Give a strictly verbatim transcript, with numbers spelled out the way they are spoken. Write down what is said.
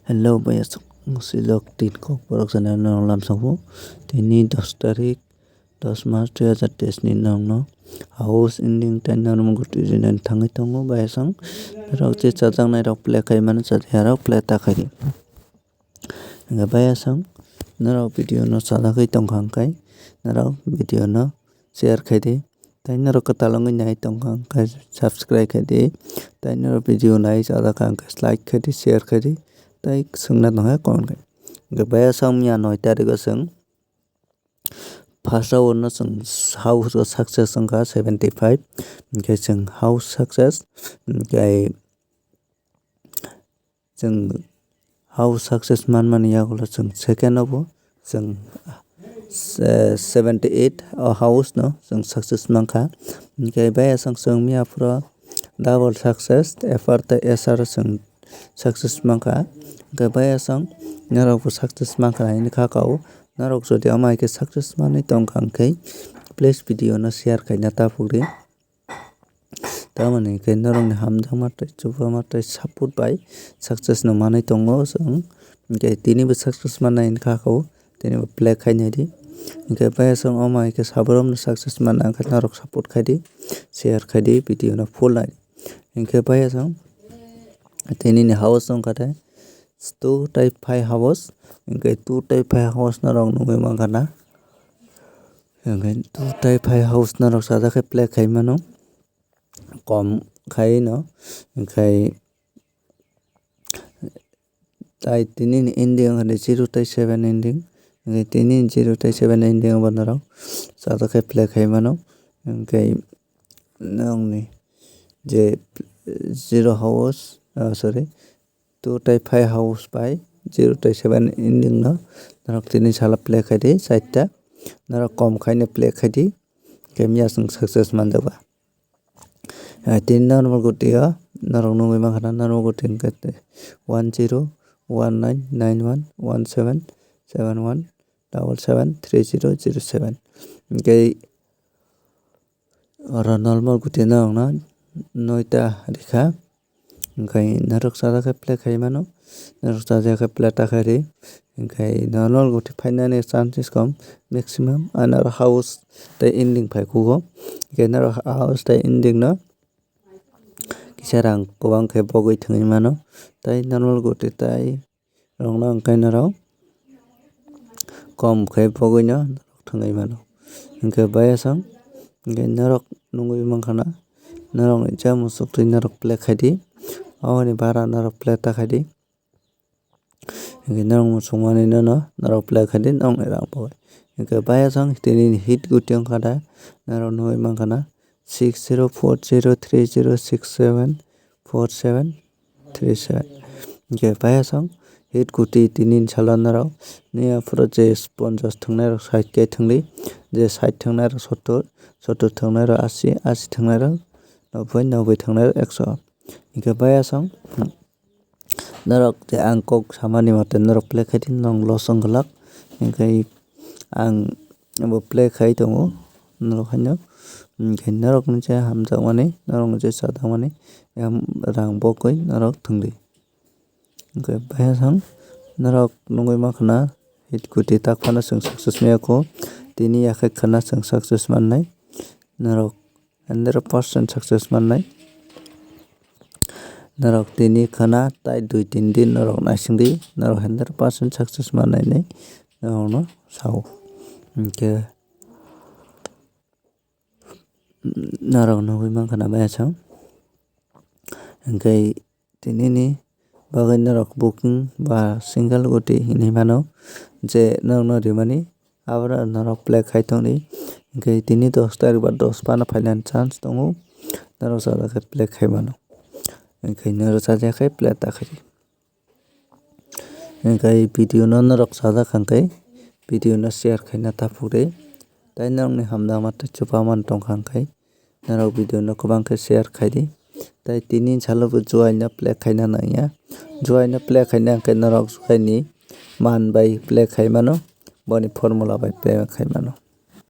Hello, bayasok silok tin kok borok channel no lamsok bo. Tini dos tarik, dos mas dui hazar teis ni nong no house ending tai normal goti jinen thangwi tongo bayasong. Norok je chajaknai rok play khai mano, chajakya rok play ta khai di. Hingke bayasong norok video no chajagwi tongkha hingke norok video no share khai di. Tai norok kwtal wngwi nai tongkha hingke subscribe khai di. Tai norok video nai chajak kha hingke like khai di, share khai di. Tai swngna tongkha comment khai. Hingke bayasong miya noi tariko chwng first round no chwng house o success wngkha seventy five. Hingke chwng house success hingke chwng house success manmani yagulo chwng second o bo chwng, eh, seventy eight o house no chwng success mankha. Hingke bayasong chwng miya phuru double success, F R tei S R o chwng success mankha. Hingke bayasong norok bo success mankha hinwi kha kha o. Norok jodi omo hai khe success manwi tongkha hingkhe please video no share khaina ta phukdi. Tamoni hingke norokni hamjakma tei chubama tei support bai success no manwi tongo chwng. Hingke tinibo success manai hingkha kha o, tinibo play khainai di. Hingke bayasong omo hai khe saborok no success manna hingkhe norok support khai di, share khai di, video no full nai. Hingke bayasong tinini house wngkha tei two tei five house, hingke two tei five house norok nugwi mankha na. Hingke two tei five house norok sajak khe play khai mano. Kom khai no, hingke tai tini ni ending wngkha de zero tei seven ending, hingke tini zero tei seven ending bo norok sajak khe play khai mano. Hingke nokni je zero house, ah, sorry, two tei five house bai zero tei seven ending no norok tini sala play khai di, side ta norok kom khai no play khai di, hingke miya chwng success manjak ba. Ah, tini normal goti o norok nugwi mankha na, normal goti hingkhe one zero one nine nine one one seven seven one double seven three zero zero seven. Hingkhe oro normal goti norok no noita rikha, hingkhe norok sajak khe play khai mano, norok sajak khe play ta khai ri. Hingkhe normal goti phainani chances kom maximum, ano house tei ending phai kugo. Hingkhe norok house tei ending no kisa rang kwbang khe bogwi thwngwi mano, tei normal goti tei rok no hingkhe norok kom khe bogwi no thwngwi mano. Hingkhe bayasong hingkhe norok nugwi mankha na, norok ni jamo suktwi norok play khai di, aboni bara norok play ta khai di. Hingke norok muchungmani nono norok play khai di, norokni rang bagwi. Hingke bayasong tini ni hit goti wngkha da, norok nugwi mankha na six zero four zero three zero six seven four seven three seven. Hingke bayasong hit goti tini ni salo norok niya phuru je ponchas thwngnai rok sait khe thwngdi, je sait thwngnai rok sottor, sottor thwngnai rok asi, asi thwngnai rok noboi, noboi thwngnai rok ekso. Hingke bayasong norok je ang kok samani mate norok play khai di, norok loss wng glak. Hingke ang bo play khai tongo, norok haino. Hingke norok ni je hamjakmani, norok ni je chajakmani, em, rang bogwi norok thwngdi. Hingke bayasong norok nugwi mankha na, hit goti tak phano chwng success maya kho. Tini yakhe khana chwng success mannai. Norok hundred percent success mannai. Norok tini khana tai dui tin din norok naising di, norok hundred percent success mannai hinwi norokno sao. Hingke norok nugwi mankha na bayasong. Hingke tinini bagwi norok booking ba single goti hinwi mano, je norokno rimani, aborok norok play khai tongdi. Hingke tini dos tarik ba dos phano phainani chance tongo, norok sajak khe play khai mano. Hingke norok sajak khe play ta khai di. Hingke video no norok sajak kha hingke video no share khaina ta phukdi. Tai norokni hamjakma tei chubamani tongkha hingke norok video no kwbang khe share khai di. Tai tini salo bo juaino play khaina nangya. Juaino play khaina hingke norok juaini man bai play khai mano, boni formula bai play khai mano.